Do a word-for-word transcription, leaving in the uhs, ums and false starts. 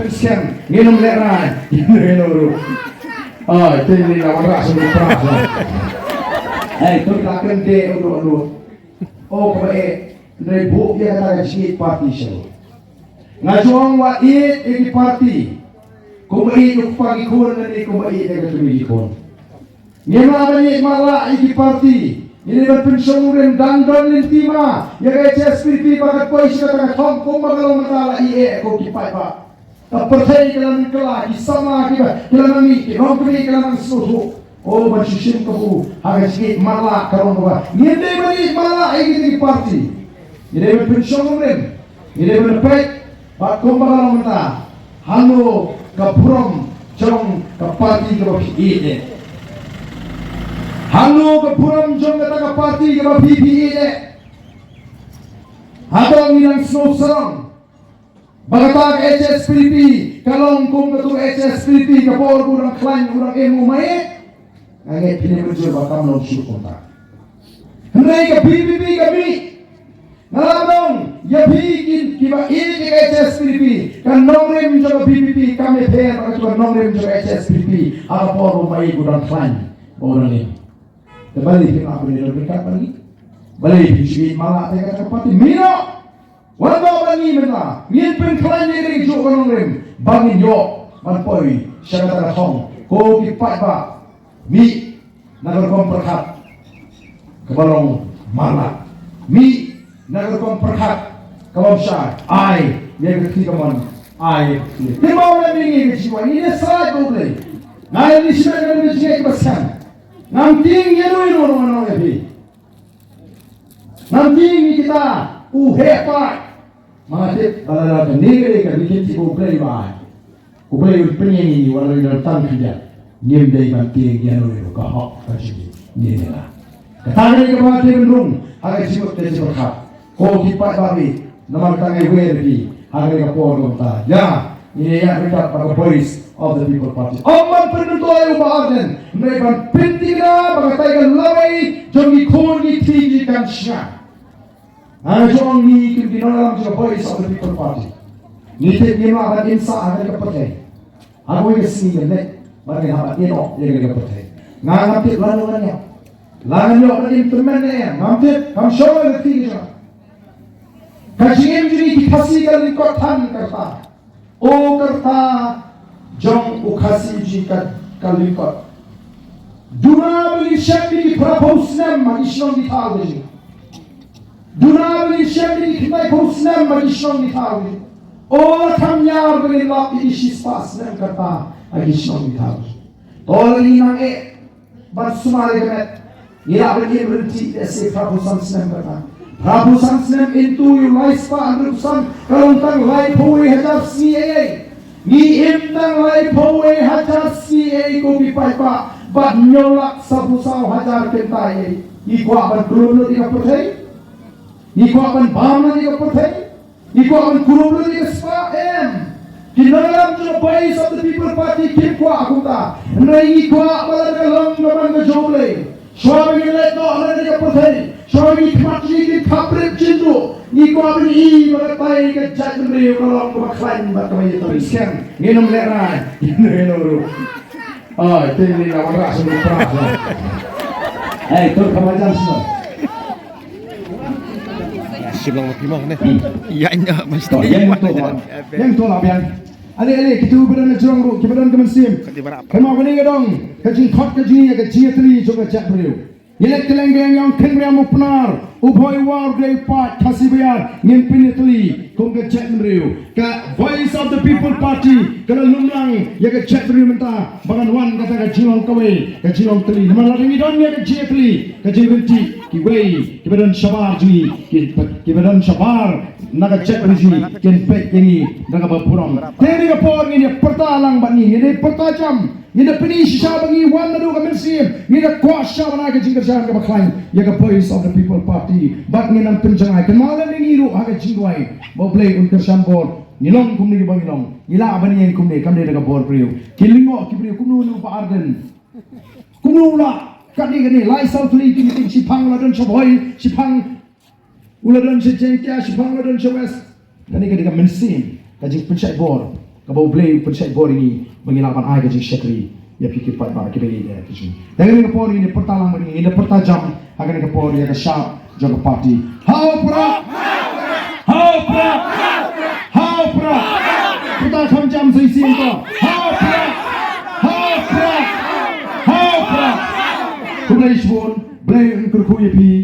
Pynskhem, ngin ym lehrain. Ngin ym ruh. Ai, te ngin ym wanrah sha u pra sha. Ai, to ta kren te u ruh u ruh. O kaba eh, hynrei buh ïa kata ka jingïeit party sha u. Nga ju ong wat ïeit ïa ki party. Kumba ïeit ïa u kpa ki khun lane kumba ïeit ïa ka kmie ki khun. Ngim lah ban ïeit matlah ïa ki party. Ngi dei ban pynshong nongrim, dang don lynti ma ïa ka H S P D P ba ka poi sha kata ka thong kumba ka long mynta la ïeh ko ki paidbah. Ka pyrthei ka la nang kylla, ki samla kiba ki la nang mih, ki longkmie ki la nang sngewthuh. O ban shu shim kabu ha ka jingïeit matlah ka long kaba ngim dei ban ïeit matlah ïa kita ki party. Ngi dei ban pynshong nongrim, ngi dei ban peit bad kumba ka long mynta, halor ka burom jong ka party kaba phi ïeit eh. Halor ka burom jong kata ka party kaba phi phi ïeit eh. Hato ngi dang sngewsarong ba kata ka H S P D P ka long kum katu ka H S P D P ka por ba u dang khlaiñ u dang im u maieit? Nga ngeit phin ïa mynjur ba kam long shuh kumta. Hynrei ka V P P ka mih. Nga la ong ïa phi ki, kiba ïeit ïa ka H S P D P, ka nongrim jong ka V P P kam ïapher bad katu ka nongrim jong ka H S P D P ha ka por ba u maieit u dang khlaiñ ba u dang im. Te balei phi ap ïa ka ryngkat bad ngi? Balei phi shu ïeit matlah ïa kata ka party? Mih noh! Wan noh bad ngi mynta. Ngin pynkhlaiñ ïa ka ri juh ka nongrim ba ngin ïoh ban poi sha kata ka thong. Ko ki paidbah, mih na ka rukom pyrkhat kaba long matlah. Mih na ka rukom pyrkhat kaba bishar. Ai ïa ka kti kamon. Ai ïa ka kti. Te ba u la mih ïa ka jingwan, ngi ïa sait ba U Blei. Nga ïa ni shimet ka jingwan kaba skhem. Ngam tieng ïa no ïa no, no, no, ïa phi. Ngam tieng ïa kita u heh paid. Ma nga tip ba lada kane ka dei ka ri kynti ba U Blei u ai, U Blei un pynïeng ïa ngi, wat la ngi don tang khyndiat, ngim dei ban tieng ïa no ïa no, ka hok ka jong ngi, ngi ïa la. Kata ka dei kaba nga tip ban rung ha ka jingmut ka jingpyrkhat. Ko ki paidbah, namar kata nga ïawer ïa phi ha kane ka por kumta. Ïa, ngin ïa ïaid ryngkat bad ka Voice of the People Party. Ym ban pynmyntoi ïa u Bah Ardent, hynrei ban pynthikna ba katai ka lawei jong ki khun ki kti ki kan shna. Nga ju ong ngi kum ki nongïalam jong ka Voice of the People Party, ngi tip ngim lah ban im sah ha kane ka pyrthei. Ha kawei ka sngi ngin leit bad ngin hap ban ïehnoh ïa kane ka pyrthei. Nga ngam tip lano ngan ïap, la ngan ïoh ban im tymmen ne em, ngam tip, kam shong ha ka kti ka jong nga. Ka jingim jong ngi ki Khasi ka lyngkot than ka rta. O ka rta jong u Khasi jong ngi ka, ka lyngkot. Duna ba ngin shem ïa ki phra phew snem ha ki shnong ki thaw ka jong ngi. Duna ba ngin shem ïa ki khyndai phew snem ha ki shnong ki thaw ka jong ngi. O la kham ïar ba ngin lap ïa ki shispah snem ka rta ha ki shnong ki thaw ka jong ngi. To lada ngi nang eh ban sumar ïa ka met, ngi lah ban im ryntih lehse phra phew san snem ka rta. Phra phew san snem into ïa u lai spah hynriew phew san ka long tang laiphew wei hajar sngi ei ei. Ngi im tang laiphew wei hajar sngi ei ei ko ki paidbah, bad hynñiew lak sawphew saw hajar kynta ei ei. Ngi kwah ban khlem lut ïa ka pyrthei? Ngi kwah ban bam lut ïa ka pyrthei? Ngi kwah ban kurup lut ïa ka spah? Em. Ki nongïalam jong ka Voice of the People Party kim kwah kumta. Hynrei ngi kwah ba lada ka long ka ban ka jong U Blei, shuwa ba ngin leit noh na ka pyrthei, shuwa ba ki khmat jong ngi kin khaprit jynduh, ngi kwah ban i ba katai ka jaitbynriew ka long kaba khlaiñ bad kaba ïatrei. Pynskhem, ngin ym lehrain. Ngin ym ruh. Ai, te ngi la wanrah sha u pra sha. Ai, to ka majan sha. Shim lang ma phi mo ne. Ïa nya ma. To, ïa to, ïa to la biang. Ale, ale, kitu ba don na jrong ruh, kiba don ka mynsiem. Ka dei ba rap. Kynmaw kane ka dong ka jingkhot ka jingïa, ka jingïatylli jong ka jaitbynriew. Ngi leit kylleng ka ïing jong Khynriam u Pnar, u Bhoi War, u Dei Paid, Khasi Baïar, ngin pynïatylli kum ka jaitbynriew. Ka Voice of the People Party ka la lumlang ïa ka jaitbynriew mynta ba ngan wan kata ka jinglong kawei, ka jinglong tylli. Namar lada ngi don ïa ka jingïatylli, ka jingryntih, kiwei kiba don shabar jong ngi, ki, kiba don shabar na ka jaitbynriew jong ngi kin peit ïa ngi da kaba burom. Te ha kane ka por ngin ïa pyrta lang bad ngi, ngin ïa pyrta jam. Ngin da pyni shisha ba ngi wan naduh ka mynsiem, ngi da kwah shisha ban ai ka jingkyrshan kaba khlaiñ ïa ka Voice of the People Party. Bad ngin nang pynjngai, kynmaw lem ïa ngi ruh ha ka jingduwai ba U Blei un kyrshan bor. Ngi long kumne kiba ngi long, ngi lah ban ïeng kumne, kam dei da ka bor briew. Ki lyngngoh ki briew kumno u Bah Ardent, kumno u lah, katne katne lai saw tylli ki meeting, shiphang u la don sha Bhoi, shiphang u la don sha Jaintia, shiphang u la don sha West. Kane ka dei ka mynsiem, ka jingpynshait bor, Kaba U Blei u pynshait bor ïa ngi ba ngin lah ban ai ka jingshakri ïa phi ki paidbah kiba ïeit ïa ki jong ngi. Te ha kane ka por ngin ïa pyrta lang bad ngin ïa pyrta jam ha kane ka por ïa ka shap jong ka party. Ha u Prah! Ha u Prah! Ha u Prah! Pyrta kham jam sa shisien to. Ha u Prah! Ha u Prah! Ha u Prah! Khublei shibun, Blei un kyrkhu ïa phi.